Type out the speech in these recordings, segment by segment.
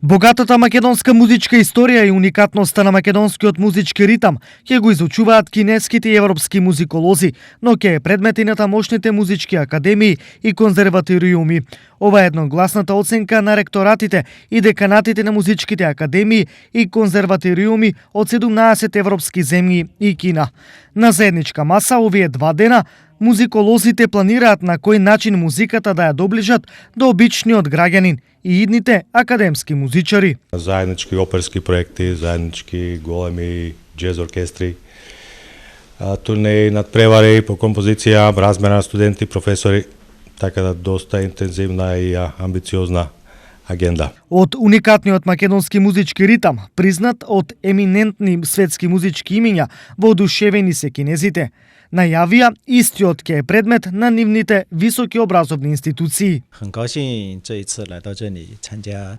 Богатата македонска музичка историја и уникатноста на македонскиот музички ритам ќе го изучуваат кинеските и европски музиколози, но ќе е предмет и на тамошните музички академии и конзерваториуми. Ова е едногласната оценка на ректоратите и деканатите на музичките академии и конзерваториуми од 17 европски земји и Кина. На заедничка маса овие 2 дена музиколозите планираат на кој начин музиката да ја доближат до обичниот граѓанин и идните академски музичари. Заеднички оперски проекти, заеднички големи джез оркестри, турнеи, надпревари по композиција, размена на студенти, професори, така да доста интензивна и амбициозна агенда. Од уникатниот македонски музички ритам, признат од еминентни светски музички имиња, воодушевени се кинезите. Најавија истиот ќе е предмет на нивните високи образовни институции.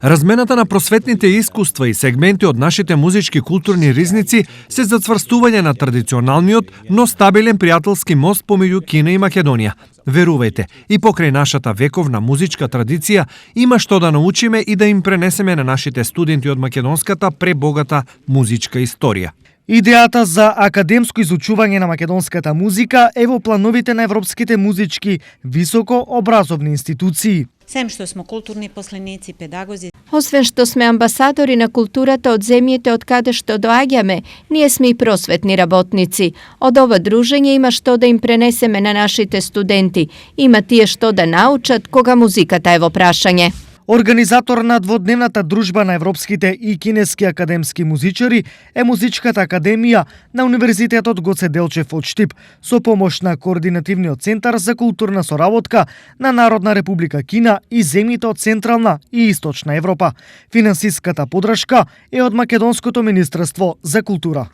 Размената на просветните искуства и сегменти од нашите музички културни ризници се за цврстување на традиционалниот, но стабилен пријателски мост помеѓу Кина и Македонија. Верувајте, и покрај нашата вековна музичка традиција има што да научиме и да им пренесеме на нашите студенти од македонската пребогата музичка историја. Идејата за академско изучување на македонската музика е во плановите на европските музички високо образовни институции. Сем што смо културни посленици, педагози. Освен што сме амбасадори на културата од земјите од каде што доаѓаме, ние сме и просветни работници. Од ова дружење има што да им пренесеме на нашите студенти. Има тие што да научат кога музиката е во прашање. Организатор на дводневната дружба на европските и кинески академски музичари е Музичката академија на Универзитетот Гоце Делчев од Штип со помош на Координативниот центар за културна соработка на Народна република Кина и земјите од Централна и Источна Европа. Финансиската подршка е од Македонското министерство за култура.